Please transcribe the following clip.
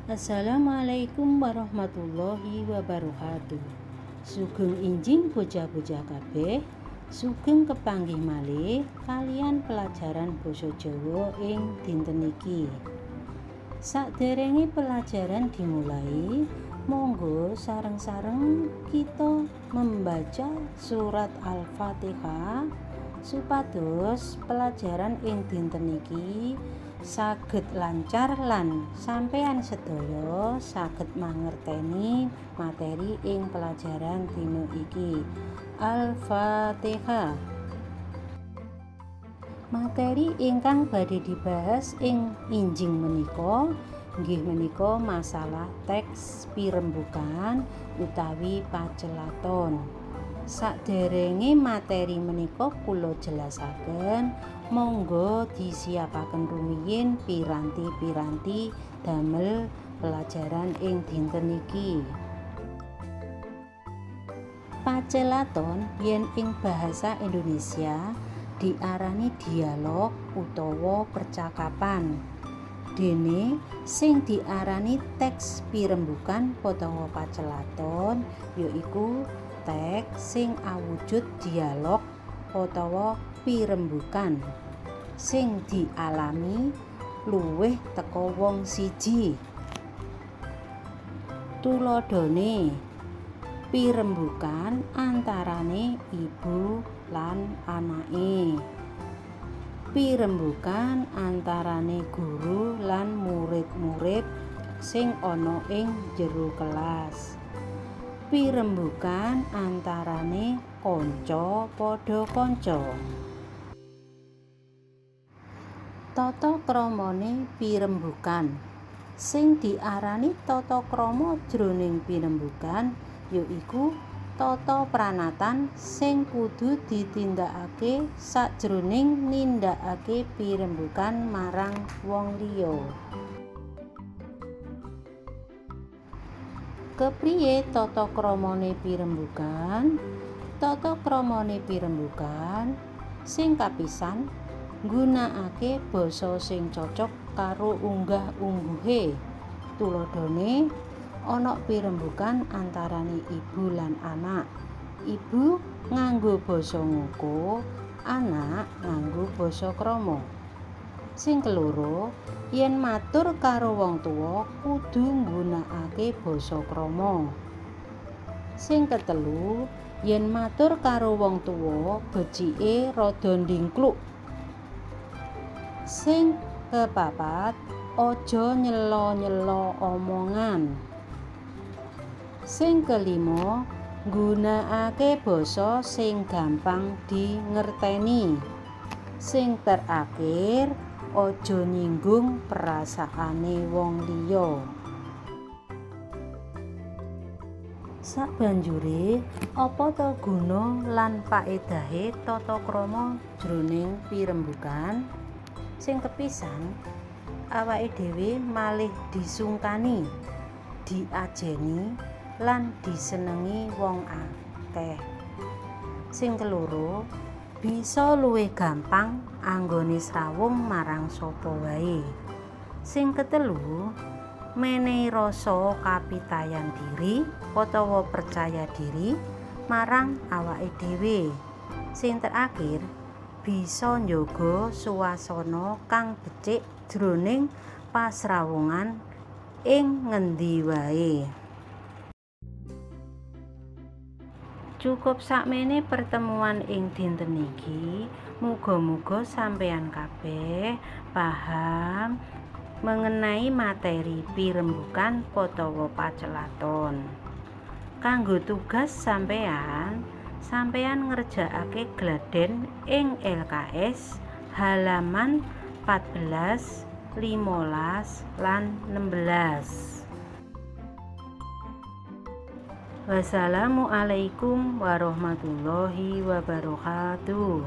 Assalamualaikum warahmatullahi wabarakatuh. Sugeng injing bocah-bocah kabeh, sugeng kepanggih malih kaliyan pelajaran basa Jawa ing dinten iki. Saderenge pelajaran dimulai, monggo sareng-sareng kita membaca surat Al-Fatihah supados pelajaran ing dinten iki saged lancar lan sampeyan sedaya saged mangerteni materi ing pelajaran dina iki. Al-Fatihah. Materi ingkang badhe dibahas ing injing menika nggih menika masalah teks pirembugan utawi pacelaton. Saderenge materi menika kula jelasaken, monggo disiapaken rumiyin piranti-piranti damel pelajaran ing dinten iki. Pacelaton yen ing bahasa Indonesia diarani dialog utawa percakapan. Dene sing diarani teks pirembugan utawa pacelaton yaiku teks sing awujud dialog utawa pirembugan sing dialami luwih teka wong siji. Tuladhane pirembugan antarane ibu lan anake, pirembugan antarane guru lan murid-murid sing ana ing jero kelas, pirembugan antarane kanca padha kanca. Tata kramane pirembugan. Sing diarani tata krama jroning pirembugan yaiku tata pranatan sing kudu ditindakake sajroning nindakake pirembugan marang wong liya. Kepriye tata kramane pirembugan? Tata kramane pirembugan sing kapisan nggunakake basa sing cocok karo unggah-ungguhe. Tuladhane ana pirembugan antarane ibu lan anak. Ibu nganggo basa ngoko, anak nganggo basa krama. Sing keloro, yen matur karo wong tuwa kudu nggunakake basa krama. Sing ketelu, yen matur karo wong tuwa becike rada ndingkluk. Sing kepapat, aja nyela-nyela omongan. Sing kelima, nggunakake basa sing gampang dingerteni. Sing terakhir, aja nyinggung perasaane wong liya. Sabanjure, apa ta guna lan paedahe tata krama jroning pirembugan? Sing kepisan, awake dhewe malih disungkani, diajeni lan disenengi wong akeh. Sing keloro, bisa luwih gampang anggone srawung marang sapa wae. Sing ketelu, menehi rasa kapitayan diri utawa percaya diri marang awake dhewe. Sing terakhir, bisa njaga suasana kang becik jroning pasrawungan ing ngendi wae. Cukup sakmene pertemuan ing dinten iki. Muga-muga sampeyan kabeh paham mengenai materi pirembugan utawa pacelaton. Kanggo tugas sampeyan, sampeyan ngerjakake gladen ing LKS halaman 14, 15 lan 16. Wassalamualaikum warahmatullahi wabarakatuh.